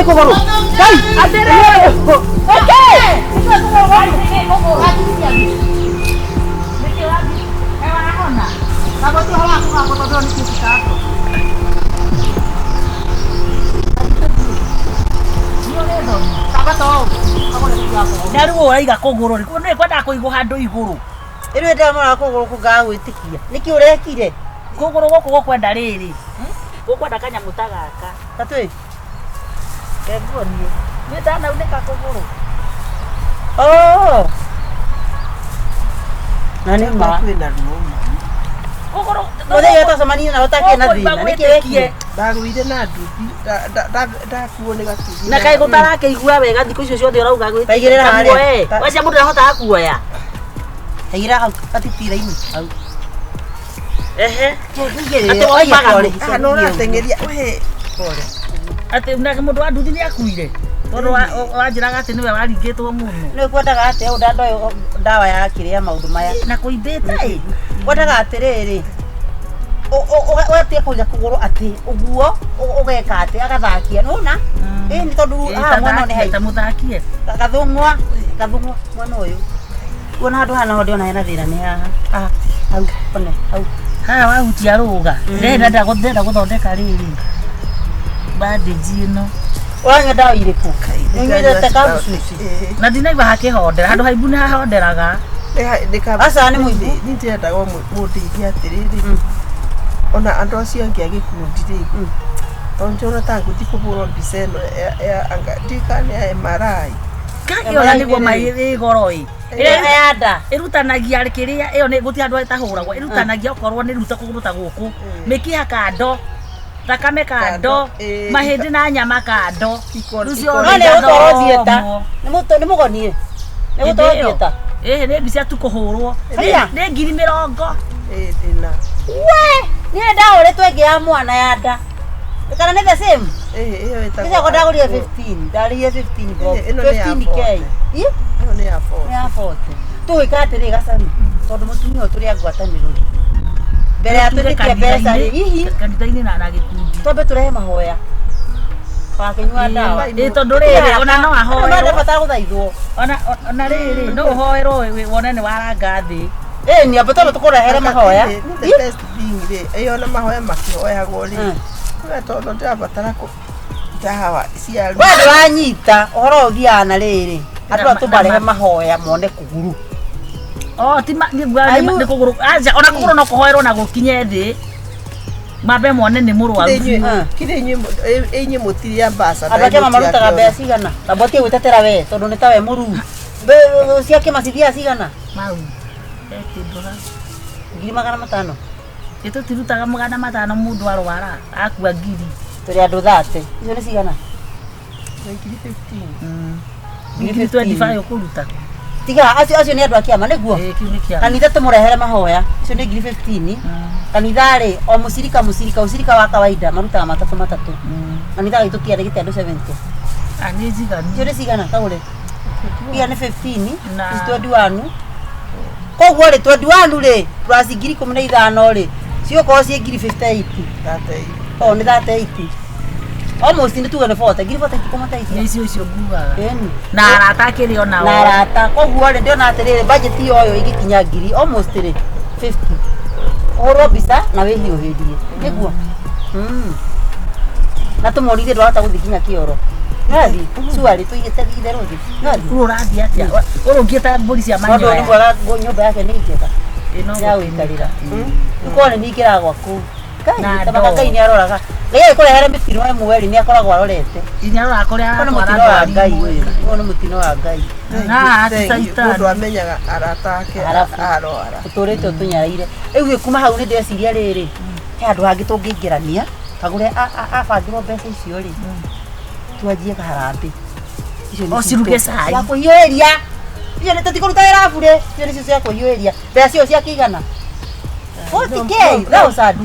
Kũgũrũ. Ngai. Atĩrĩrĩ. Na rĩu ũraiga kũgũrũ rĩ, nĩ kwendaga kũigwo handũ igũrũ. Ĩrĩ ndamora kũgũrũ kũngaga gwĩtĩkia. Nĩkĩ ũrekire? Kũgũrũ gũkũ gũkwenda rĩrĩ, gũkwenda kanyamũ ta gaka. Gatwĩ. Kenguonie. Niĩ ndanaunĩka kũgũrũ. Oh. Na nĩ ma. Kwĩna ruo ma. Kũgũrũ Mũthenya ũtacemania nawe ũtakĩrĩ na thĩna. Nĩkĩ wekire? Ndagũire na nduthi, ndakuo nĩ gatuthi. Na kaĩ gũtarakĩigua wega thikũ icio ciothe ũrauga gwĩ. Taigĩrĩra harĩa. Ta- Wacia mũndũ ndahotaga kuoya. Taigĩrĩra hau gatitira-inĩ. Hau. Ehe. Atĩ Atĩ waumaga nũ? Ah, no ũrateng'eria we. Pole. Atĩ nake mũndũ wa nduthi nĩ akuire. Tondũ wanjĩraga atĩ nĩwe waringĩtwo mũno. Nĩ kwendaga atĩa ũũ ndandoĩ ndawa ya kĩrĩa maũndũ maya. Na kũimbĩte ĩ. Kwendaga atĩrĩrĩ ũgatia kũiga kũgũrũ atĩ ũguo ũgeka atĩ agathakia nĩwona ĩ nĩ tondũ haha mwena ũyũ nĩ Ta haiku mũthakie. gathũng'wa gathũng'wa mwena ũyũ kuona handũ haha naho ndĩona hena thĩna nĩ haha haha hau one hau Haha wahutia rũga. Ndĩrenda ndĩrenda gũthondeka rĩrĩ. Bandage ĩno. Ũranyua ndawa irĩkũ? Nĩũnyuĩte kabucuci? Na ndinaigua hakĩhondera. Handũ haimbu nĩ hahonderaga. Aca, nĩ mũimbu. Nĩ ndĩrendaga mũndeithie atĩrĩrĩ, ona andũ acio angĩ a gĩkundi rĩ, tondũ njona ta ngũthiĩ kũhũrwo mbica ĩno ya anga ndiũĩ kana nĩ ya MRI. Ĩyo na nĩguo mai ĩ goro ĩ. Ĩrĩa ya nda. Ĩrutanagia kĩrĩa ĩyo nĩ gũtirĩ handũ ĩtahũragwo. Ĩrutanagia okorwo nĩ ruta kũgũrũ ta gũkũ. Mĩkiha kando. Thakame kando. Kando, ĩ, Mahĩndĩ na nyama kando. Iko- Rĩu iko- No nĩ gũtwarwo theatre. ciothe Nĩ mũgonie. Nĩ gũtwarwo theatre. Ĩhĩ nĩ mbica tu kũhũrwo. Haiya. Nĩ 20,000. Ĩ, ndĩna. We, niĩ ndahũrĩtwo ĩngĩ ya mwana ya nda. Kana nĩ the same? Ĩ, ĩyo ĩtagwo Icio ndagũrire 15, ndarĩhire 15 bob. Ĩno nĩ ya 15K. 40. Ĩ? Ĩyo nĩ ya 40. Nĩ ya 40. Tũgwĩka atĩrĩ gacani, tondũ mũtumia ũyũ tũrĩ a ngwatanĩro rĩ. Mbere ya Tuge twĩtĩkie mbeca rĩ, hihi kanitha-inĩ na gĩkundi. twambe tũrehe mahoya. Wakĩnyua ndawa. Ĩ tondũ rĩrĩ ona no Andũ ahoerwo. marabatara gũthaithwo. Ona rĩrĩ no ũhoerwo wone nĩ waranga thĩ. Ĩ ni ambe twambe tũkũrehere mahoya. Nĩ the best thing rĩ, ĩyo na mahoya makĩhoyagwo rĩ, Mm. we tondũ ndĩrabatara kũ ndawa cia We ndũranyita ũhoro ũyũ ũthiaga na rĩrĩ. Andũ aya tũmarehe mahoya mone kũguru. Oh, ti ma nĩ nguga Are you- nĩ kũgũrũ. Aca ona kũgũrũ no kũhoerwo na gũkinye thĩ. Mambe mone nĩ mũrwaru. Mm. Kirĩ inyuĩ mũtirĩ ambassador. Andũ a kĩama marutaga mbeca cigana? Tamba ũtige gwĩtetera we tondũ nĩ ta we mũruu. Cia kĩama cithiaga cigana? Mau. He kĩndũ ha. 500,000. Ĩ tũtirutaga 500 mũndũ arwara akua ngiri. Tũrĩ andũ 30. Icio nĩ cigana? 15. Ngiri 25 ũkũruta. Tiga acio acio nĩ andũ a kĩama nĩguo? Ĩ kĩu nĩ kĩama. Kanitha tũmũrehere mahoya. Icio nĩ 15,000. Kanitha rĩ o mũcirika mũcirika ũcirika wa kawaida marutaga matatũ matatũ. Kanitha gaitũ kĩarĩ gĩte andũ 70. Ah, nĩ njiganu. Icio nĩ cigana kagũre? Iria nĩ 15, Na- ici 21. Koguo rĩ 21 rĩ plus 15,000 rĩ cigũkorwo ciĩ 58,000. Oh, nĩ 38. Almost nĩ tuge nĩ 40, 40,000 ikũmateithia. Nĩ icio icio ngugaga. Ĩni. Na arata akĩrĩ o nao. Na arata. Koguo rĩ ndĩrona atĩrĩrĩ budget ĩyo ĩngĩkinya ngiri almost rĩ 50. Ũhũrwo mbica na wĩhiũhĩrie. Nĩguo? Mm. Na tũmorithie ndwahota gũthiĩ nginya kĩoro. Nĩwathiĩ? Cuarĩ tũigĩte itherũ thĩ. Nĩwathiĩ? Rĩu ũrathiĩ atĩa? Ũrũngiĩ ta mbũri cia Tondũ nĩ manyoya. mwega nyũmba yake nĩ njega. Ĩ, no Ya gũikarĩra. Ũkorwo nĩ ningĩraga gwaku. Ngai, Na ta Ngai ndoo. nĩ aroraga. Ngai agĩkũrehere mĩtino ĩmwe rĩ, nĩ akoragwo arorete. Nginya aroraga kũrĩa Ũyũ nĩ aratwara mũtino wa ndwari Ngai imwe. ũyũ. Ũyũ nĩ mũtino wa Ngai. Na ti caitani. Mũndũ amenyaga arata ake Arabu. arwara. Ũtũrĩte ũtũnyaraire. Rĩu ĩ kuma hau nĩ ndeciria rĩrĩ, he handũ hangĩ tũngĩingĩrania, kagũre abangĩrwo mbeca icio rĩ, twanjie kaharambĩ. Icio nĩ O ciruge citũ. cai. Cia kũhiũhĩria. Icio nĩ tũtikũruta wĩra bure. Icio nĩcio cia kũhiũhĩria. Mbeca icio ciakĩigana? 40K thousand.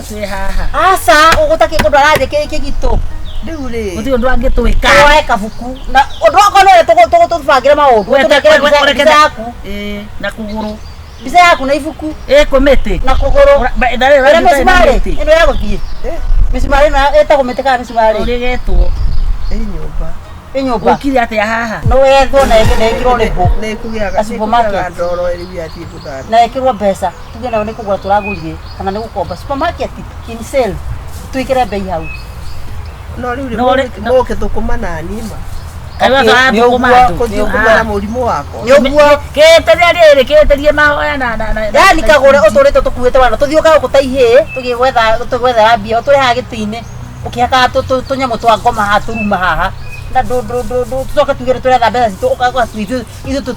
Twĩ haha. Aca, ũgũtakĩ kũndũ arathiĩ kĩgitũ. Rĩu rĩ, Gũtirĩ ũndũ angĩtwĩka. Woe kabuku. Na ũndũ wakwa nĩ ũrĩa tũbangĩre maũndũ. Tũnengere mbica yaku. Ĩ, na kũgũrũ. Mbica yaku na ibuku Ĩ, kwĩ mĩtĩ. na kũgũrũ. Ĩrĩa Ĩrĩa mĩcumarĩ ĩno ya gũthiĩ. Mĩcumarĩ ĩno ĩtagwo mĩtĩ kana mĩcumarĩ? Ũrĩgetwo. Ĩ nyũmba. Ĩ nyũmba. Ũkire atĩa haha? No wethwo na ĩkĩrwo rĩbũ. Nĩ kũgĩaga Na supermarket. nĩ kũgĩaga ndoro rĩu yathiĩ gũthambia. Na ĩkĩrwo mbeca. Tuge nayo nĩ kũgũra tũragũrire kana nĩ gũkomba. Supermarket in sale. Twĩkĩre bei hau. No rĩu No rĩ- rĩ mũgũgĩthũkũma na niĩ ma. Kaĩ Okay, tũrathũkũma nĩ andũ? Kũthũkũma na mũrimũ wakwa. Nĩ ũguo. Kĩtĩria rĩrĩ kĩtĩrie mahoya na na na. Yani kagũre ũtũrĩte tũkuĩte wana tũthiũka gũkũ ta ihĩĩ tũgĩgwetha tũgwethera mbia ũtũrehaga gĩtĩ-inĩ ũkĩhakaga tũnyamũ twa ngoma haha tũruma haha na ndũ ndũ ndũ ndũ tũcoke tuge nĩ tũretha mbeca citũ ũka ithuĩ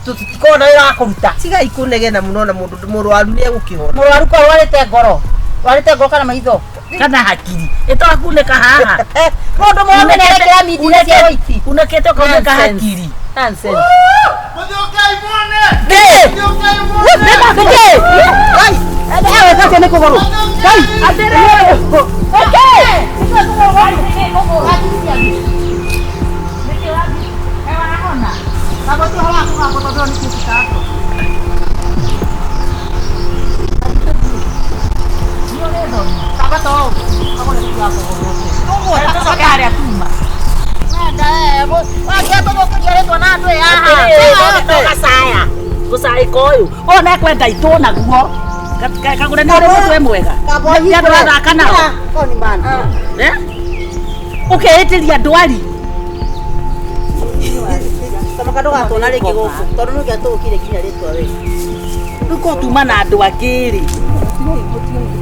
tũtikoragwo na wĩra wa kũruta. Tigai kũnegena mũno na mũndũ mũrwaru nĩ egũkĩhona. Mũrwaru ko arwarĩte ngoro, rwarĩte ngoro kana maitho Kana hakiri. Ĩtwakunĩka haha. Mũndũ mũrũme nĩ arekĩra mindira cia white. Unĩkĩte ũkaunĩka Nonsense. hakiri. Nonsense. Mũthiũkai muone! Nĩkĩ? Mũthiũkai muone! Nĩkĩ? Ngai, ewe sasa nĩ kũgũrũ. Ngai, atĩrĩrĩ. Nĩkĩ? Tũcoke harĩa tuma. Gacaya. Gũcaĩka ũyũ. Ũyũ nekwenda itũ naguo. Kagũre nĩ ũrĩ mũtwe mwega. Nĩ andũ athaka nao. Eh? Ũkeĩtĩria ndwari. Kamaka ndũgatwona rĩngĩ gũkũ tondũ nĩ ũngĩatũgũkire nginya rĩtwa we. Rĩu korwo tuma na andũ angĩ rĩ.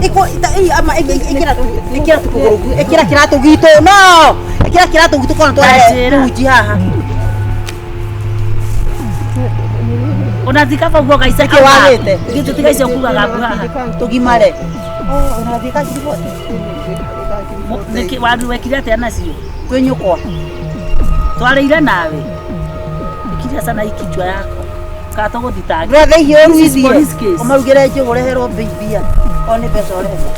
Ĩkĩra tũkũgũrũ ĩkĩra kĩratũ gitũ no ĩkĩra kĩratũ gitũ kona twarehe Njĩra. runji haha. Ona thika bau gaica. Nĩkĩ wagĩte? Githĩ ti gaica ũkugaga haha. Tũgimare. Ũrathiĩ kangiri Nĩkĩ waru wekire atĩa nacio? kwĩ nyũkwa. Twarĩire nawe. Ikiria sana ikichwa yako. Kana tũgũthitanga. Ndũretha ihiũ This is ũruithie. police case. Ũmarugĩre njũgũ ũreherwo mbia. O nĩ mbeca ũrenda.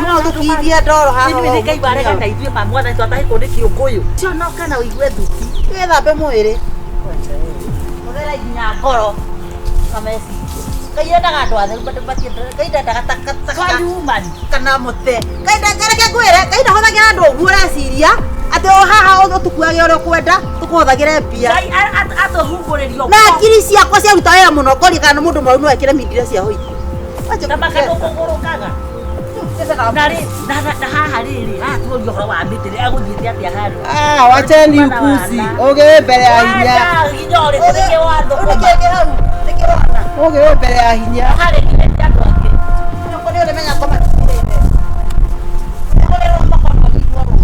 No tũkithie ndoro haha. Ithuĩ nĩ Ngai warega na ithuĩ ma mwathani twatahĩkwo nĩ kĩũngũyũ. Cionoka na ũigue thuti. Wĩthambe mwĩrĩ. Ũthere nginya ngoro na meciria. Ngai endaga andũ atheru Ngai ndendaga takataka Twanyumani. kana mũte. Ngai reke ngwĩre Ngai ndahũthagĩra andũ ũguo ũreciria atĩ o haha ũtũkuage ũrĩa ũkwenda tũkũhũthagĩre mbia. Ngai atũhumbũrĩrio. Na ngiri ciakwa ciaruta wĩra mũno ngoria kana mũndũ mũrwaru no ekĩre mindira cia hoiti. Ta makandũ kũgũrũkaga. Na rĩ na haha rĩrĩ haha tuorio ũhoro wa mĩtĩ rĩ agũthiĩte atĩa harĩa. Ah, wacheni upuzi. Ũgĩ wĩ mbere ya hinya. Wanda nginya ũrĩkũ nĩkĩ wathũkũma. Nĩkĩ hau? Nĩkĩ wona? Ũgĩ wĩ mbere ya hinya. Harĩ nginya ti andũ angĩ. Nyoko nĩ ũrĩmenya ngoma citirĩte. Nĩkũrerwo makono igwo rũĩ.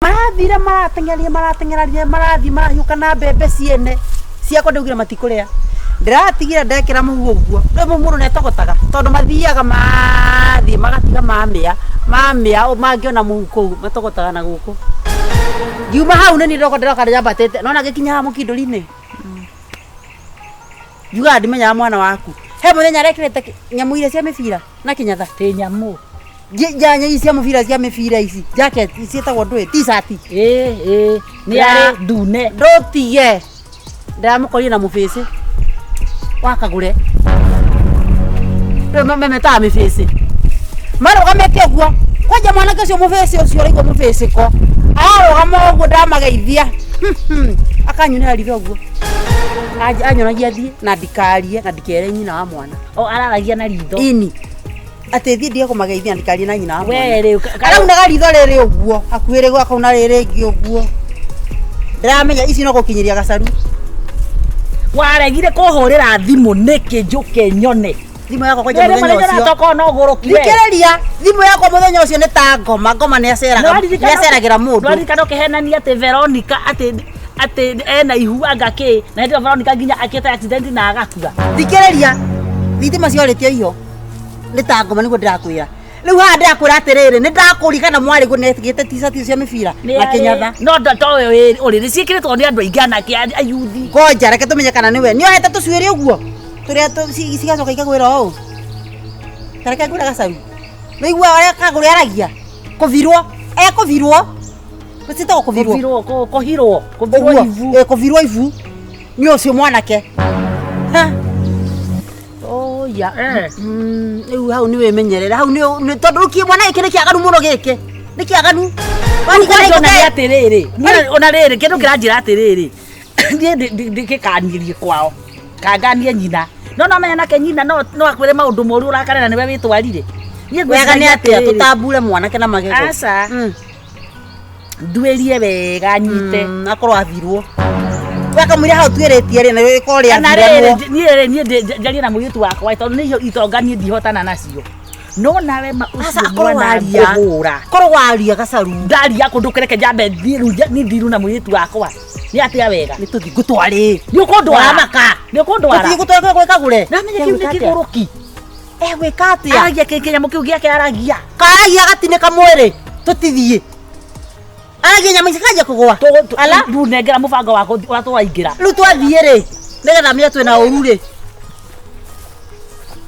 Marathire marateng'erire marateng'erire marathiĩ marahiũka na mbembe ciene ciakwa ndaugire matikũrĩa ndĩratigire ndekĩra mũhu ũguo rĩu mũndũ nĩatogotaga tondũ mathiaga mathiĩ magatiga mamĩa mamĩa mangĩona mũhu kũu matogotaga na gũkũ ngiuma hau nĩ niĩ ndĩroka ndĩroka ndĩambatĩte nona ngĩkinya haha mũkindũri-inĩ njugaga ndimenyaga mwana waku he mũthenya arekĩrĩte nyamũ iria cia mĩbira na kĩnyatha Tĩ nyamũ. Nyanya ici cia mũbira cia mĩbira ici jacket ciĩtagwo ndũĩ t-shirt Ĩ ĩ nĩ arĩ ndune. ndũtige ndĩramũkorire na mũbĩcĩ wakagũre rĩu memetaga mĩbĩcĩ marũgamĩte ũguo kwanja mwanake ũcio mũbĩcĩ ũcio ũraigua mũbĩcĩko ararũgama ũguo ndamageithia akanyunĩra ritho ũguo anyonagia thiĩ na ndikarie na ndikere nyina wa mwana O araragia na ritho. ini atĩ thiĩ ndige kũmageithia na ndikarie na nyina wa mwana We rĩu araunaga ritho rĩrĩ ũguo hakuhĩ rĩguo akauna rĩrĩ rĩngĩ ũguo ndĩramenya ici no gũkinyĩria gacaru waregire kũhũrĩra thimũ nĩkĩ njũke nyone. Thimũ yakwa kwanja Rĩrĩ mũthenya mũthenya ũcio tokorwo no ũgũrũki we. thikĩrĩria thimũ yakwa mũthenya ũcio nĩ ta ngoma ngoma nĩ aceragĩra mũndũ Nĩwaririkana ũkĩhenania atĩ Veronica atĩ atĩ ena ihu anga kĩ na hĩndĩ ĩyo Veronica nginya akĩte accident na agakua. Thikĩrĩria thitima ciorĩtio iho nĩ ta ngoma nĩguo ndĩrakwĩra rĩu haha ndĩrakwĩra atĩrĩrĩ nĩ ndakũririkana mwarĩ guo nĩetigĩte t-shirt cia mĩbira na kĩnyatha No towe ũrĩ nĩ ciĩkĩrĩtwo nĩ andũ aingĩ anake ayuthi. Ngoja reke tũmenye kana nĩwe nĩohete tũcuĩrĩ ũguo tũrĩa cigacoka ikagwĩra ũũ ta reke ngwĩre gacaru nĩigua ũrĩa kagũrĩ aragia kũbirwo ekũbirwo ciĩtagwo kũbirwo Kũbirwo kũhirwo kũbirwo ũguo ibu. ĩ, kũbirwo ibu nĩ ũcio mwanake Ha. Oi. Haiya. Eh. Rĩu hau nĩ wĩmenyerere hau nĩ tondũ rĩu mwana gĩkĩ nĩ kĩaganu mũno gĩkĩ nĩ kĩaganu. Kwanja ona nĩ atĩrĩrĩ niĩ ona rĩrĩ kĩndũ kĩranjĩra atĩrĩrĩ niĩ ndĩkĩkanirie kwao kanganie nyina no no menya nake nyina no no akwĩre maũndũ moru ũrakare na nĩwe wĩtwarire. Niĩ Wega nĩ ngwĩciria atĩa atĩrĩrĩ, tũtambure mwanake na magego. Aca. Nduĩrie wega nyite. Akorwo athirwo. Wakamwĩra hau tuĩrĩtie rĩ na rĩkorwo Kana rĩrĩ rĩathiranwo. niĩ rĩ niĩ njarie na mũirĩtu wakwa tondũ nĩ itonga niĩ ndihotana nacio no nawe ma Aca ũcio akorwo mwana waria. ngũhũra. Korwo waria gacaru. Ndaria kũndũ kĩreke njambe thiĩ rĩu niĩ ndiru na mũirĩtu wakwa nĩ atĩa wega. Nĩ tũthiĩ ngũtwarĩ. Nĩ ũkũndwara. Ũramaka. Nĩ ũkũndwara. Tũthiĩ gũtwara gwĩ kagũre. Namenya kĩu nĩ kĩgũrũki. Egwĩka atĩa? Aragia kĩnyamũ kĩu gĩake aragia. Karagia agatinĩka mwĩrĩ. Tũtithiĩ. Aragia nyama ici kanjia kũgũa. Ala. Rĩu nengera mũbango wa ũrĩa tũraingĩra. Rĩu twathiĩ rĩ nĩgetha menye twĩna ũru rĩ.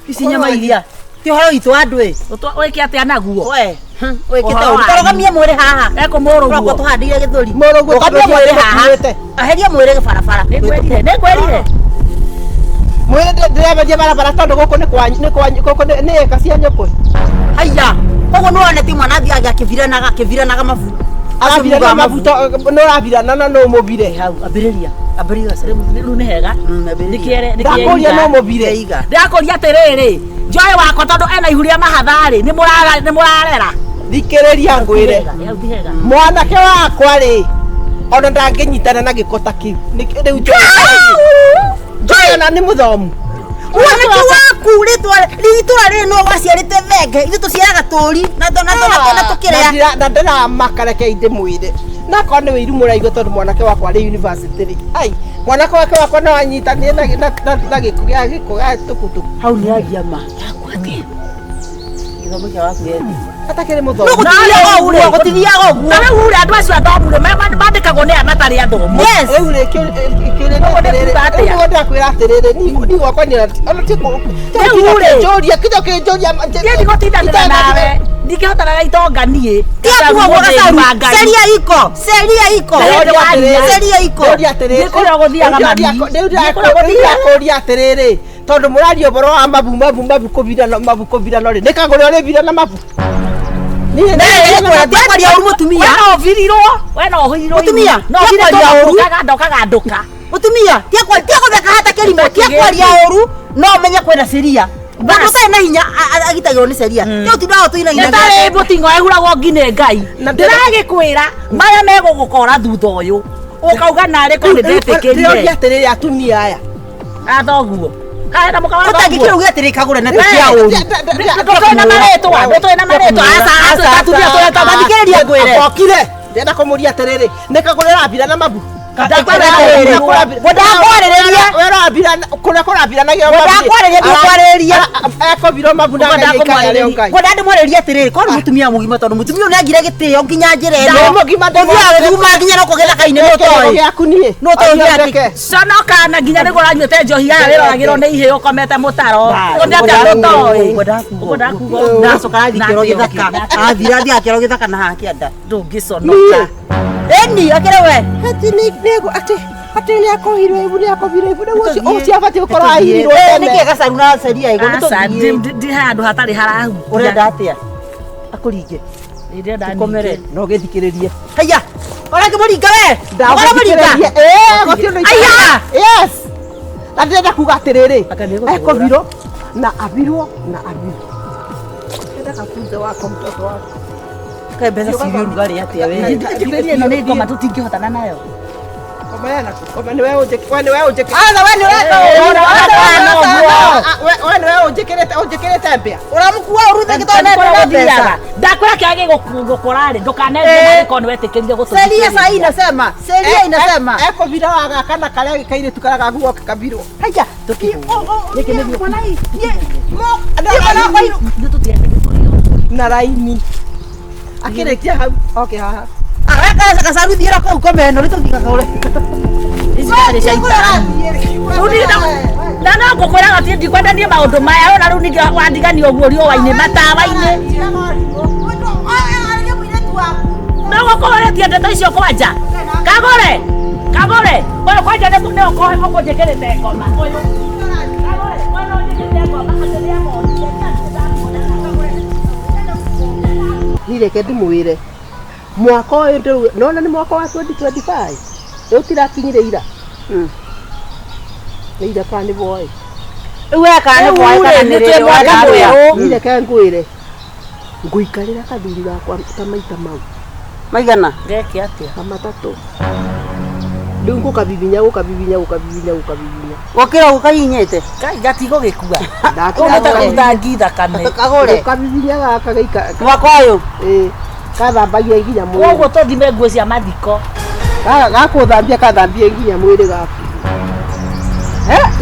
Ici nyama iria ti ũhoro witũ wa andũ ĩ. Wĩke atĩa naguo? We wĩkĩte Ũhoro ũru. wanyu. Tũrũgamie mwĩrĩ haha. Ekũmũrũguo. Ũrokwo tũhandĩire gĩthũri. Mũrũguo Rũgamia tondũ mwĩrĩ haha. nĩũkuĩte. Aheria mwĩrĩ barabara. Nĩngwĩrire nĩngwĩrire. Mwĩrĩ ndĩreberia barabara tondũ gũkũ nĩ kwanyu nĩ kwanyu gũkũ nĩ ĩka cia nyũkwa. Haiya. Koguo nĩ wonete mwana athiaga akĩviranaga akĩviranaga mabu. Arabirana mabu nĩ ũrabirana na no ũmũbire. Hau ambĩrĩria. Ambĩrĩria gacaru. Rĩu nĩ hega. Ambĩrĩria. Nĩkĩere Ndakũria no ũmũbire. Iga. Ndakũria atĩrĩrĩ njoe wakwa tondũ ena ihu rĩa mahatha-rĩ nĩ mũrarera. Thikĩrĩria ngwĩre. Hau ti hega. Mwanake wakwa rĩ ona ndangĩnyitana na gĩko ta kĩu. Rĩu njoe ona nĩ mũthomu. Mwanake waku rĩtwa itũra rĩrĩ no waciarĩte thenge ithuĩ tũciaraga tũri na na tũkĩrĩa. Na ndĩramaka reke ndĩmwĩre nakorwo nĩ wĩiru mũraigua tondũ mwanake wakwa arĩ university rĩ ai mwanake wake wakwa no anyitanire na gĩko gĩa gĩko gĩa tukutuku Hau nĩ agia ma. Gĩthomo kĩa waku gĩethĩ. atakĩrĩ No mũthomu. gũtithiaga ũguo gũtithiaga ũguo. Ta rĩu rĩ andũ acio athomu rĩ mandĩkagwo nĩ aya matarĩ athomu. Yes. Rĩu rĩ kĩũria Ũguo nĩ kuuga atĩa? nĩguo ndakwĩra atĩrĩrĩ niĩ gwakwa nĩ ona ti Rĩu rĩ. kũnjũria kinya kĩnjũria Niĩ ndigũtindanĩra nawe ndingĩhotana na itonga niĩ. Tia kuga gacaru. Ceria iko. Ceria iko. Ceria iko. Nĩ kũrĩa ũgũthiaga mami. Nĩ kũrĩa ũgũthiaga. Ndĩrakũria atĩrĩrĩ tondũ mũraria ũhoro wa mabu mabu mabu kũbirana mabu kũbirana rĩ nĩ kagũre ũrĩbirana mabu. Tia kwaria ũru mũtumia. We no ũbirirwo. We no ũhirirwo. Mũtumia, No tia ũbire kwaria ũru. ũkagandũka. Mũtumia, tia gũtheka hata kĩrimũ, tia kwaria ũru no ũmenye kwĩna ceria. Mũndũ ũtarĩ na hinya agitagĩrwo nĩ ceria. Ti ũtindaga ũtũinaina. Nĩ tarĩ mũting'oe ehuragwo ngi nĩ Ngai. Na Ndĩragĩkwĩra maya megũgũkora thutha ũyũ ũkauga narĩ korwo nĩ Ndĩroria ndetĩkĩrire. atĩrĩrĩ atumia aya. Athoguo. Kaĩ na mũka wa Ũtangĩkĩra thoguo. uge atĩrĩ kagũre na tia ũru. Ndũtũĩ na marĩtwa ndũtũĩ na marĩtwa. Aca atumia tũretwo Mathikĩrĩria ngwĩre. Okire ndĩrenda kũmũria atĩrĩrĩ nĩ kagũre ũrabirana mabu. Ndakwarĩrĩria. Kũrĩa kũrabiranagio Ndakwarĩrĩria ndikwarĩrĩria. Ekũbirwo mabu na Ngai aikare arĩ o Ngai. Ngwenda ndĩmwarĩrie atĩrĩrĩ korwo nĩ mũtumia mũgima tondũ mũtumia ũyũ nĩagire gĩtĩo nginya njĩra ĩno. Nĩ mũgima Ũthiaga gĩthuma nginya no gĩthaka-inĩ nĩ ũtoĩ. Gĩaku niĩ. Nĩ ũtoĩ gĩake. Conoka na nginya nĩguo ũranyuĩte njohi aya wĩroragĩrwo nĩ ihĩĩ ũkomete mũtaro. Ũndĩ atĩa ndũtoĩ. Ũkwenda kuga ũguo. Ndacoka athiĩ kĩoro gĩthaka. Athire athiĩ kĩoro gĩthaka na haha kĩanda. Ndũngĩconoka. Ĩni akĩrĩ we. Atĩ nĩ atĩ atĩ nĩ akohirwo ibu nĩ akohirwo ibu rĩu ũcio ũcio abatiĩ gũkorwo ahirirwo tene. Nĩkĩ gacaru na ceria ĩgũ Aca nĩtũthiĩ. ndi handũ hatarĩ harahutia. Ũrenda atĩa? Akũringe. Ndĩrenda Tũkomere. ningĩ. No gĩthikĩrĩrie. Haiya. Ũrakĩmũringa we. Ũramũringa. Ĩĩ gũtirĩ ũndũ Aiya! Yes. Na ndĩrenda kuga atĩrĩrĩ Anga nĩ egũtũhũra. ekũbirwo na abirwo na abirwo. Ndĩrenda kafunze wako mtoto wako. Kaĩ mbeca ciĩ ũrugarĩ atĩa we? Njĩkĩrĩrie ĩno nĩ ngoma tũtingĩhotana nayo. Koma yana koma nĩwe ũnjĩkĩrĩte we nĩwe ũnjĩkĩrĩte Aca we nĩ ũreka ũru. we nĩwe ũnjĩkĩrĩte ũnjĩkĩrĩte mbĩa. Ũramũkua ũru thĩ tondũ nĩ mbeca. Ndakwĩra kĩrĩa gĩgũkora rĩ ndũkanenje Eh. na gĩkorwo nĩ wetĩkĩrire gũtũthikĩrĩria. Ceria sahi inasema. Ceria inasema. Ekũbira wa gaka na karĩa kairĩtu karĩa gaguoka kabirwo. Haiya. Gĩkĩ nĩguo. Na raini. Akĩrĩkia hau oke haha. Araka gacaru thiĩra kũu koma ĩno nĩ tũthiĩ gakaũre. Ici ndarĩ cia itaani. Rĩu niĩ na no ngũkwĩraga atĩ ndikwenda niĩ maũndũ maya ona rĩu ningĩ wandigania ũguo riũa-inĩ matawa-inĩ. No gũkũhũrĩtie ndeto icio kwanja. Kagũre. Kagũre. Ũyũ kwanja nĩ ũkũnjĩkĩrĩte ngoma. Ũyũ. Kagũre. Ũyũ nĩ ũnjĩkĩrĩte Ni reke ndimwire mwaka ũyũ nona nĩ mwaka wa 2025 rĩu tirakinyire ira nĩ ira kana nĩ boy Rĩu we kana nĩ boy kana nĩ rĩrĩ mwaka mwerũ. Ni reke ngwĩre ngũikarĩra kathuri gakwa ta maita mau maigana Ngeke atia? ta matatũ rĩu ngũkabibinya gũkabibinya gũkabibinya gũkabibinya gũkĩra gũkahinyĩte Kai gatigo gĩkua. Ndakĩra Ũhota kũruta ngi thakame. kagũre gũkabibinya gaka gaika mwaka ũyũ ĩĩ kathambagia nginya mwĩrĩ Koguo tũthime nguo cia mathiko. Gakũthambia kathambia nginya mwĩrĩ gaku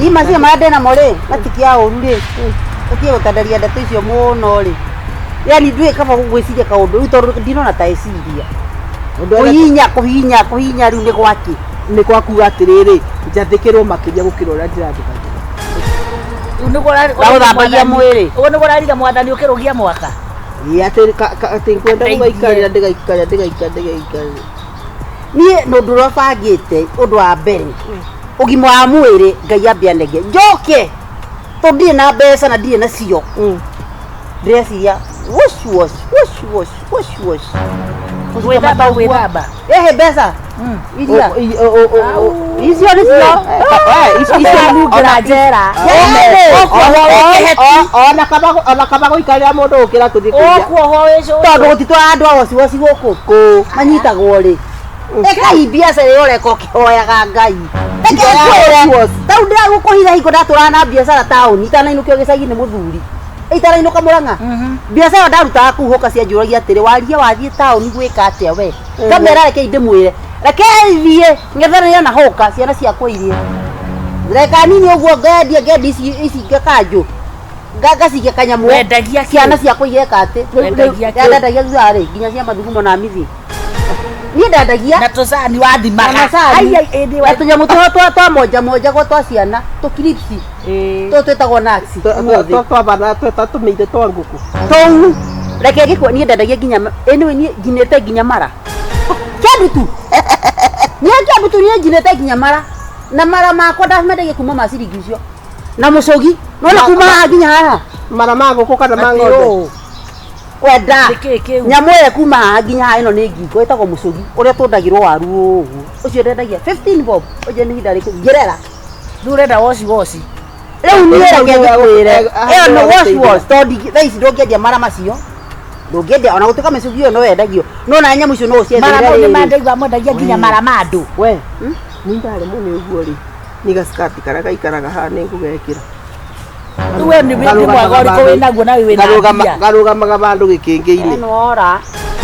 Ii macio marĩa ndĩnamo rĩ matikia ũru rĩ ũtige gũtandaria ndeto icio mũno rĩ yani ndwĩ kaba gwĩciria kaũndũ rĩu tondũ ndinona ta ĩciria Ũndũ ũrĩa kũhihinya kũhihinya kũhihinya rĩu nĩ gwakĩ nĩ kwakuga atĩrĩrĩ njathĩkĩrwo makĩria gũkĩra ũrĩa ndĩrathĩkagĩra Rĩu nĩguo Ndagũthambagia mwĩrĩ. Ũguo nĩguo ũrarire mwathani ũkĩrũgia mwaka. Ĩĩ atĩ atĩ ngwenda gũgaikarĩra ndĩgaikarĩra ndĩgaikarĩra ndĩgaikarĩra niĩ nĩ ũndũ ũrĩa bangĩte ũndũ wa mbere ũgima wa mwĩrĩ Ngai ambe anenge njoke tondũ ndirĩ na mbeca na ndirĩ nacio ndĩreciria wash wash wash wash wash wash Gwĩthamba gwĩthamba. ehe mbeca iria icio nĩcio Icio njera. Ona kaba gũikarĩra mũndũ gũkĩra kũthiĩ kũiya Ũkuohwo wĩ cũcũ. tondũ gũtitwara andũ a waciwaci gũkũ kũ manyitagwo rĩ ĩkai biacara ĩyo ũreka ũkĩhoyaga Ngai reke ngwĩre tau ndĩragũkũhitha hingo ndatũraga na biacara taũni itanainũkio gĩcagi nĩ mũthuri itanainũka Mũrang'a biacara ĩyo ndarutaga kũu hoka cianjũragia atĩrĩ waria wathiĩ taũni gwĩka atĩa we ngamera rekei ndĩmwĩre rekei thiĩ ng'ethanĩre na hoka ciana ciakwa irie reka nini ũguo ngendia ngendia ici ici ngakanjũ ngacikia kanyamũ Wendagia kĩ? ciana ciakwa igeka atĩ Wendagia kĩ? ndendagia thutha rĩ nginya cia mathugumo na mithi niĩ ndendagia Na tũcani wathimaga. na macani Ai, ai, ĩndĩ na tũnyamũ tũho twa monja monja gwa twa ciana tũkiripsi Ĩĩ. tũtũ twĩtagwo nuts ũmũthĩ twabana tweta tũmĩire twa ngũkũ tũu reke ngĩkwo niĩ ndendagia nginya anyway niĩ nginĩte nginya mara kĩandu tu niĩ kĩandu tu niĩ nginĩte nginya mara na mara makwa ndamendagia kuma ma ciringi icio na mũcũgi nona kuma haha nginya haha mara ma ngũkũ kana ma Atĩ ng'ombe ũũ. kwenda Nĩkĩĩ kĩu? nyamũ ĩyo kuma haha nginya haha ĩno nĩ ngingo ĩtagwo mũcũgi ũrĩa tũndagĩrwo waru ũguo ũcio ndendagia 15 bob ũcio nĩ ihinda rĩkũ ngĩrera Rĩu ũrenda woci woci. rĩu niĩ reke ngĩkwĩre ĩyo nĩ wash wash tondũ thaa ici ndũngĩendia mara macio ndũngĩendia ona gũtuĩka mĩcũgi ĩyo no yendagio no na nyamũ icio no Mara mau nĩ ũciendeire mandaigua mwendagia nginya mara ma andũ. we ni ndaremwo nĩ ũguo rĩ ni gaskati karĩa gaikaraga haha nĩ ngũgekĩra Rĩu we nĩ mwega ũrĩkũ wĩnaguo na wĩna mbia. Garũgamaga vandũ gĩkĩngĩ-inĩ ora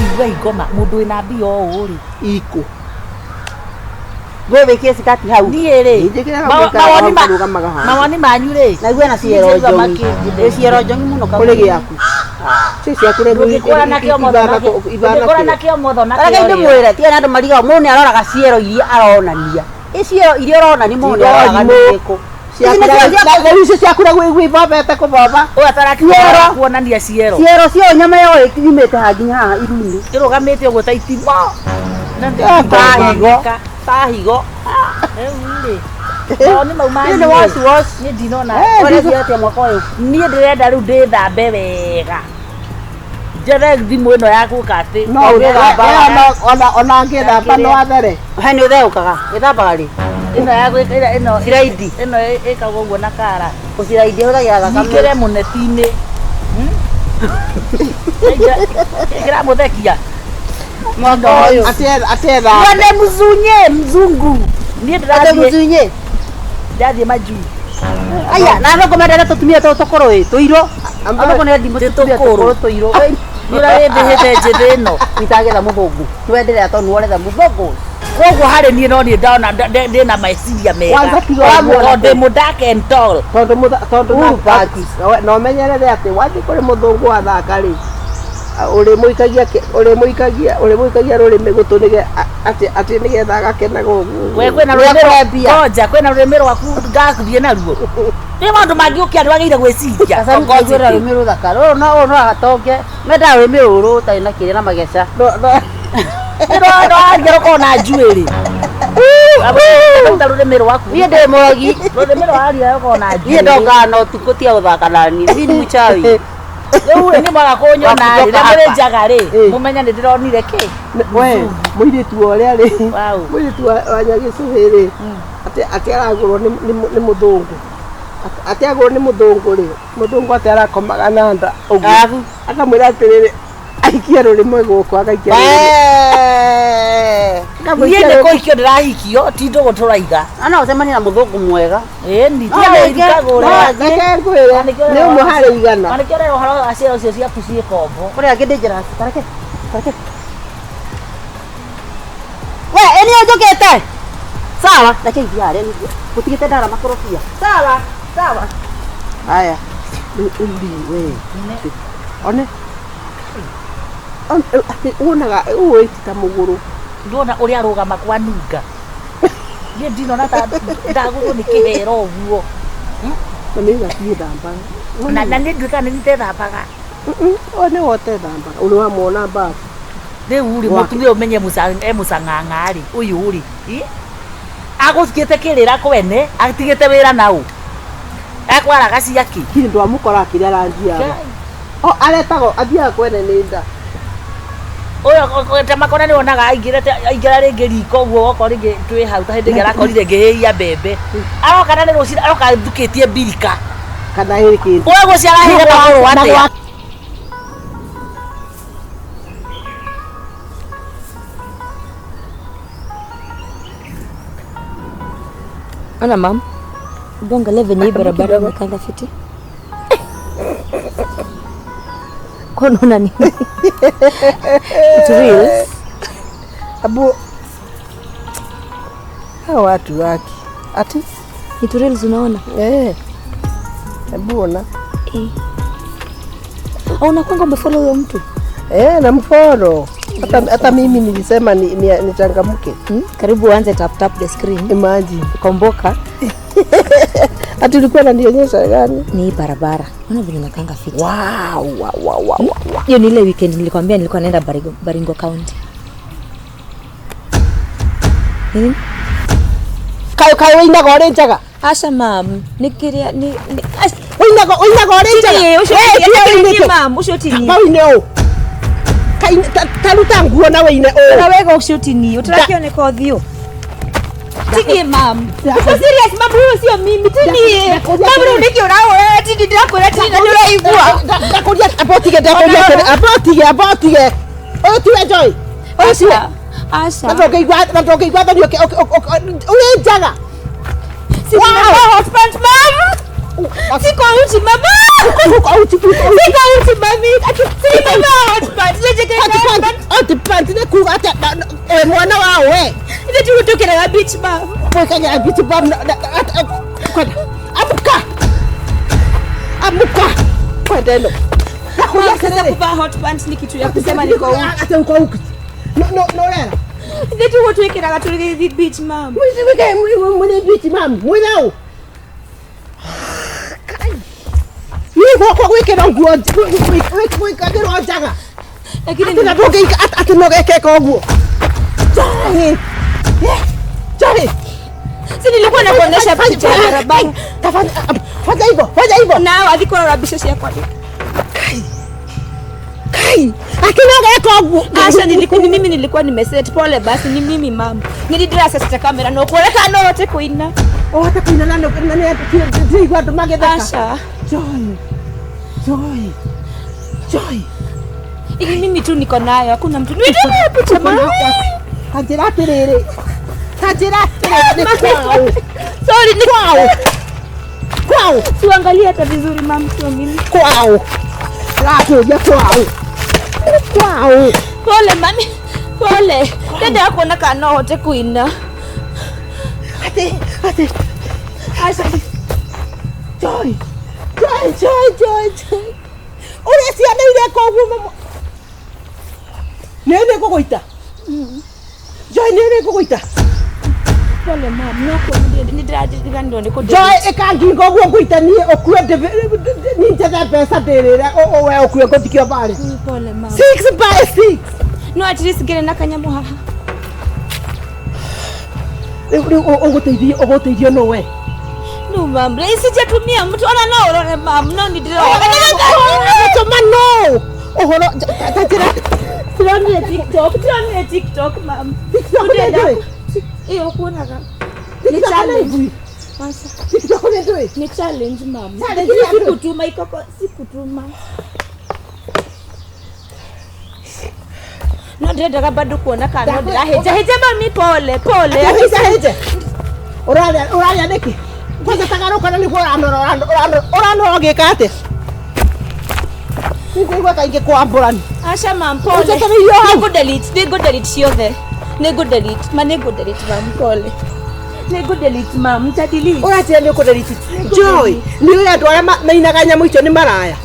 Igua igoma mũndũ wĩna mbia ũũ rĩ. ikũ we wĩkĩre cikati hau Niĩ rĩ. Njĩkĩraga Mawoni karũgamaga haha mawoni manyu rĩ. na igue na ciero Niĩ ndĩraigua njongi makĩnjĩthĩria. ĩ ciero njongi mũno kũrĩ gĩaku ci ciaku rĩu Ndũngĩkũra nakĩo motho nakĩo. Ndũngĩkũra nakĩo motho nakĩo. Reke rĩ. ndĩmwĩre tiga nĩ andũ marigaga mũndũ nĩ aroraga ciero iria aronania ĩ ciero iria ũronania mũndũ nĩ aroraga nĩ irĩkũ rĩu icio ciaku rĩu wĩbobete kũboba Ũyũ atarakinya kuonania ciero. ciero cio nyama yo yumĩte haha nginya haha iru-inĩ Ĩrũgamĩte ũguo ta itimũ. Na ta higo ta higo Rĩu rĩ. Mawoni mau manyu. Niĩ nĩ wash wash Niĩ ndinona. ũrethiĩ atĩa mwaka ũyũ Niĩ ndĩrenda rĩu ndĩthambe wega. Njethe thimũ ĩno ya gũka atĩ. no ona angĩthamba no athere he nĩ ũtheũkaga wĩthambaga rĩ Ĩno ya gwĩka ĩno Ciraidi. Ĩno ĩkagwo ũguo na kara. gũciraidi hũthagĩra thakame Nyingĩre mũneti-inĩ. Kĩramũthekia. mwaka ũyũ atetha Mwene mzunye mzungu. Niĩ atĩ ndĩrathiĩ mũcunye ndĩrathiĩ majuu. aya na thoko mendete tũtumia tũtũ tũkũrũ ĩ tũirũ athoko nĩ ndimũ tũtumia Tũkũrũ. tũkũrũ tũirũ Nĩ ũrĩa wĩthĩhĩte njĩthĩ ĩno. itagetha mũthũngũ nĩwenderea tondũ nĩworetha mũthũngũ Koguo harĩ niĩ no niĩ ndona ndĩna meciria mega. Kwanza tiga ũguo. Tondũ ndĩ mũ dark and tall. tondũ tondũ Uhuru Park. na ũmenyerere atĩ wathiĩ kũrĩ mũthũngũ wathaka rĩ ũrĩmũikagia ũrĩmũikagia ũrĩmũikagia rũrĩmĩ gũtũ nĩge atĩ atĩ nĩgetha agakenaga ũguo We kwĩna rũrĩmĩ rwa ngoja kwĩna rũrĩmĩ rwaku ngathiĩ naruo. Nĩ maũndũ mangĩ ũkĩa nĩwagĩrĩire gwĩciria. kaguĩra rũrĩmĩ rũthaka rũrũ no ũyũ no atonge mendaga rũrĩmĩ rũrũ rũtarĩ na kĩrĩa na mageca Nĩ waria rũkorwo na njuĩrĩ. Ruta rũrĩmĩ rwaku. Niĩ ndĩ mũrogi. Rũrĩmĩ rwa aria ũkona Niĩ ndongaga na ũtukũ tia gũthaka nani. Niĩ nĩ mũchawi. Rĩu rĩ, niĩ mwaga kũnyona rĩ, na Wakutoka mũrĩ hapa. njaga rĩ, Eh. mũmenye nĩ ndĩronire kĩ. We mũirĩtu wa ũrĩa rĩ, Wow. mũirĩtu wa Nyagĩcũhĩ rĩ, atĩ aragũrwo nĩ mũthũngũ. Atĩ agũrwo nĩ mũthũngũ rĩ, mũthũngũ atĩ arakomaga na nda ũguo. Arabu. Akamwĩra atĩrĩrĩ, aikie rũrĩmĩ gũkũ, agaikia rũrĩmĩ. Wee. Niĩ Akamũikia nĩ rũrĩmĩ. kũhikio ndĩrahikio, ti ndũgũ tũraiga. Ana ũcemanie na mũthũngũ mwega. Ĩni, No, tiga rĩngĩ, kũgũra. no, Reke ngwĩre, nĩ ũmwe harĩ igana. Na nĩkĩo ũrera ũhoro wa ciero icio ciaku ciĩ kombo. Kũrĩ angĩ dangerous. Tareke. Tareke. We, ĩ nĩ ũnjũkĩte. Sawa, reke ithiĩ harĩa nĩguo. Gũtigĩte ndara makorobia. Sawa, sawa. Haya. Rĩu rĩ, we. One. Atĩ wonaga ũũ ĩti ta mũgũrũ. Ndona ũrĩa arũgama kwa nunga. Niĩ ndinona ta ndagũrwo nĩ kĩhero ũguo. Na nĩ gatiĩthambaga. Na niĩ nduĩkaga nĩ nitethambaga. O nĩ wotethambaga. Ũrĩ wamwona mbabu. Rĩu rĩ, Wake. mũtumia ũmenye e mũcang'ang'a rĩ, ũyũ rĩ, ĩ? Agũtigĩte kĩrĩra kwene, atigĩte wĩra naũ. Ekwaraga ciakĩ. Kiri ndwamũkora akĩrĩa ranji yao. O aretagwo athiaga kwene nĩ nda. Ũyũ ta makona nĩ wonaga aingĩrĩte aingĩra rĩngĩ riko ũguo okorwo rĩngĩ twĩ hau ta hĩndĩ ĩngĩ arakorire ngĩhĩhia mbembe. Aroka na nĩ rũcinĩ aroka thukĩtie mbirika. Kana ĩrĩ kĩndũ. Ũyũ gũciara ahĩire magũrũ atĩa? Ona mam, hebu angalia venye hii barabara imekanga fiti. Kwa unaona nini? It's real. Abu hao watu waki. Ati It's real unaona? eh. Hebu ona. Eh. Au unakwanga umefollow huyo mtu? Eh, namfollow. Hata mimi nilisema nichangamke. Karibu uanze tap tap the screen. Imagine. Komboka. Ati ulikuwa unanionyesha gani? Ni hii barabara. Unaona vile inakanga fiti. Wow, wow, wow, wow, wow. Hiyo ni ile weekend nilikwambia nilikuwa naenda Baringo County. Nini? Kayo kayo wĩinaga ũrĩ njaga. Asha mam, nikiria ni Wĩinaga ũrĩ njaga. Tini, ucio Wee, tini, tiga tini wĩinĩte. mam, ucio tini. Kaba wĩine ũũ. Taruta nguo na wĩine ũũ. Na wega ucio tini, utarakioneka ũthiũ. Tini mam. Uko serious mam, huyo sio mimi. Tini. Mam, rĩu nĩkĩ ũrahoya? Tini ndĩrakwĩra tini na nĩũraigua. Ndakũria amba ũtige ndakũria atĩrĩ, amba ũtige amba ũtige. Ũyũ tiwe Joy. Ũyũ tiwe. Asha. Asha. Na ndũngĩigua thoni ũrĩ njaga. Sisi nimevaa hot pants mam. Siko uchi mama. Uko uchi uko uchi. Siko uchi mami. Ati si nimevaa hot pants. Nĩnjĩkĩrĩte hot pants. Hot pants nĩ kuga atĩa we mwana wa we. Ithuĩ tũhĩtũkĩraga beach mam. Mwĩkagĩra beach mam kwenda. Amka. Amka. Kwenda ĩno. Ndakũria Mam, sasa atĩrĩrĩ. kuvaa hot pants ni kitu ya kusema niko uchi. Atĩ uko uchi. No no no rera. Ithuĩ tiguo twĩkĩraga tũgĩthiĩ beach mam. Mwĩke mwĩ beach mam. Mwĩ nau. Niĩ gwakwa gwĩkĩrwo nguo gwĩkagĩrwo njaga. Lakini Atĩ na ndũngĩika atĩ no gekeka ũguo. Joy. Joy. si nilikuwa nakuonyesha picha ya barabara. Fanya hivyo, fanya hivyo. Na wathi kũrora mbica ciakwa. Kai. Akina geka ũguo. Asha, nilikuwa ni mimi nilikuwa nimeset. Pole basi ni mimi mam. Nilidira sasa kamera no kuoneka no hote kuina. Ũhote kũina na nĩ ndĩraigua andũ magĩtheka. Asha. Joy. Joy. Joy. Ili mimi tu niko nayo, hakuna mtu. Nitumie picha mami. Ta njĩra atĩrĩrĩ. Ta njĩra atĩrĩrĩ nĩ kwao. Sorry, ni Kwao. Kwao. Tuangalie hata vizuri mam, sio mimi. Kwao. Ndĩrakũria kwao. Kwao. Pole mami. Pole. Dada kuona kana no hote kuina. Atĩ atĩ Asha. Joy. Joy, Joy, Joy, Joy. Ũrĩa ciana ireka ũguo mama. Nĩ nĩ ngũgũita. Joy nĩ nĩ ngũgũita. Pole mam, no kuona nĩndĩrariganirwo nĩ kũ Joy ĩka ngingo ũguo ngũita niĩ ũkue niĩ njethe mbeca ndĩrĩre we ũkue ngũthikio barĩ. Pole mam. 6 by 6. No at least ngĩrĩ na kanyamũ haha. Rĩu ũgũteithio ũgũteithio nũ we? No mam, sijatumia mtu ona no urore mam, no ni ndĩrona. Tũma no. Ũhoro ta njĩra. Ndĩronire TikTok, ndĩronire TikTok mam. TikTok nĩ ndũĩ? Ĩyo kuonaga. Ni TikTok nĩ challenge. ndũĩ? Acha. TikTok nĩ ndũĩ? Ni challenge mam. Challenge Lakini ya ndũ? sikutuma ikoko, sikutuma. No ndirendaga bado kuona kana no ndĩrahĩnja hĩnja mami, pole pole. Hĩnja hĩnja. Ũrarĩa ũrarĩa nĩkĩ? Kwanza tagarũka na nĩguo ũranora ũranora ũranora ũgĩka atĩa? Nĩngũigua kaingĩ kwambũrani. Acha mam, pole. Ũnjetereirio hau. Nĩngũ delete, nĩngũ delete ciothe. Nĩngũ delete, ma nĩngũ delete mam, pole. Nĩngũ delete mam, nita delete. Ũranjĩra nĩ ũkũdelete. Joy, nĩ ũĩ andũ arĩa mainaga nyamũ icio nĩ maraya.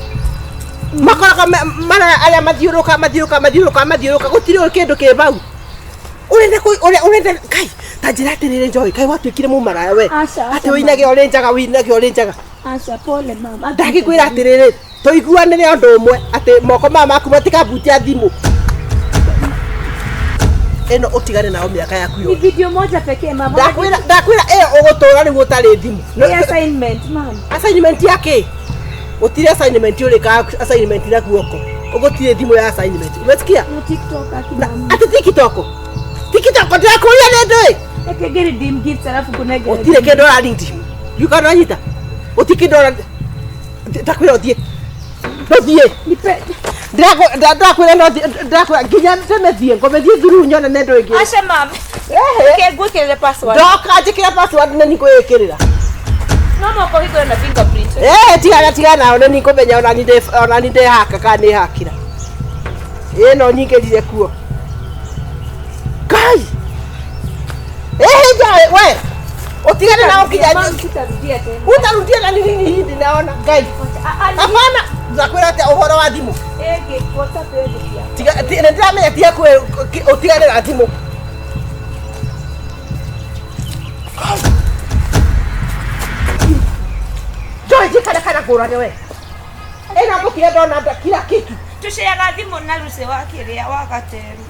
Makoraga maraya arĩa mathiũrũka mathiũrũka mathiũrũka mathiũrũka gũtirĩ kĩndũ kĩ bau. Ũrenda ũrenda kai ta njĩra atĩrĩrĩ Joy, kai watuĩkire mũmaraya we. Aca, aca, Atĩ wĩinage ũrĩ njaga wĩinage ũrĩ njaga. Acha, pole mam. Ndagĩkwĩra atĩrĩrĩ tũiguanĩre ũndũ ũmwe atĩ moko maya maku matikabutia thimũ. Ĩno ũtigane nao mĩaka yaku Ni yothe. video moja pekee mam. Ndakwĩra ndakwĩra ĩyo ũgũtũra rĩu ũtarĩ thimũ. Ni assignment mam. Assignment ya kĩ? Gũtirĩ assignment ũrĩkaga assignment na guoko. Ũgũtirĩ thimũ ya assignment. Umesikia? Na TikTok aki mam. Atĩ TikTok. TikTok ndĩrakũria nĩ ndũĩ. Eke ngĩ redeem gifts alafu kuna Gũtirĩ kĩndũ ũraredeem. You kana Gũtirĩ kĩndũ ũra ndakwĩra ũthiĩ. Ndũthiĩ. Nipe. Ndakwĩra no ndakwĩra nginya tene thiĩ ngome thiĩ thuru nyone nĩ ndũ ĩngĩ. Acha mam. Ehe. Ke ngwĩkĩrĩre password. Ndoka njĩkĩre password nĩ ningũĩkĩrĩra. No moko hingũre na fingerprint. Eh, tigana tigana nao nĩ ningũmenya ona ni ona ni ndehaka kana nĩ hakĩra. Ĩ no nyingĩrire kuo. Kai. Eh, nja we. Utigane nao nginya Mam, sitarudia tena. utarudia na nini hindi naona Ngai. Hapana, ndakwĩra atĩa ũhoro wa thimũ. Ege WhatsApp ege pia. Tiga nĩ ndĩramenya tiga kwĩ ũtigane na thimũ. Joy jikara kana ngũrane we. Ĩno ngũkire ndona kila kitu. Tuceaga thimũ na Lucy wa kĩrĩa wa Gateru.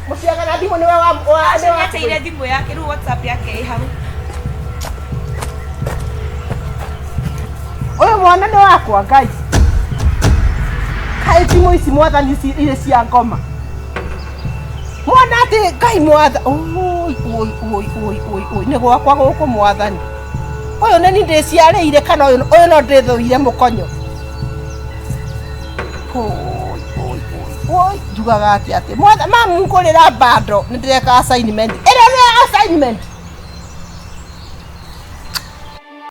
Mũciaga na thimũ nĩwe wa wa Aca nĩateire thimũ yake rĩu WhatsApp yake ĩ hau. Ũyũ mwana nĩ wakwa Ngai. Kaĩ thimũ ici mwathani ici irĩ cia ngoma. Mwana atĩ Ngai mwatha oi oi oi oi oi oi nĩ gwakwa gũkũ mwathani. Ũyũ nĩ niĩ ndĩciarĩire kana ũyũ ũyũ no ndĩthũire mũkonyo. Oi oi oi oi njugaga atĩ atĩ mwatha mamu ngũrĩra bando nĩ ndĩreka assignment. Ĩno nĩ assignment.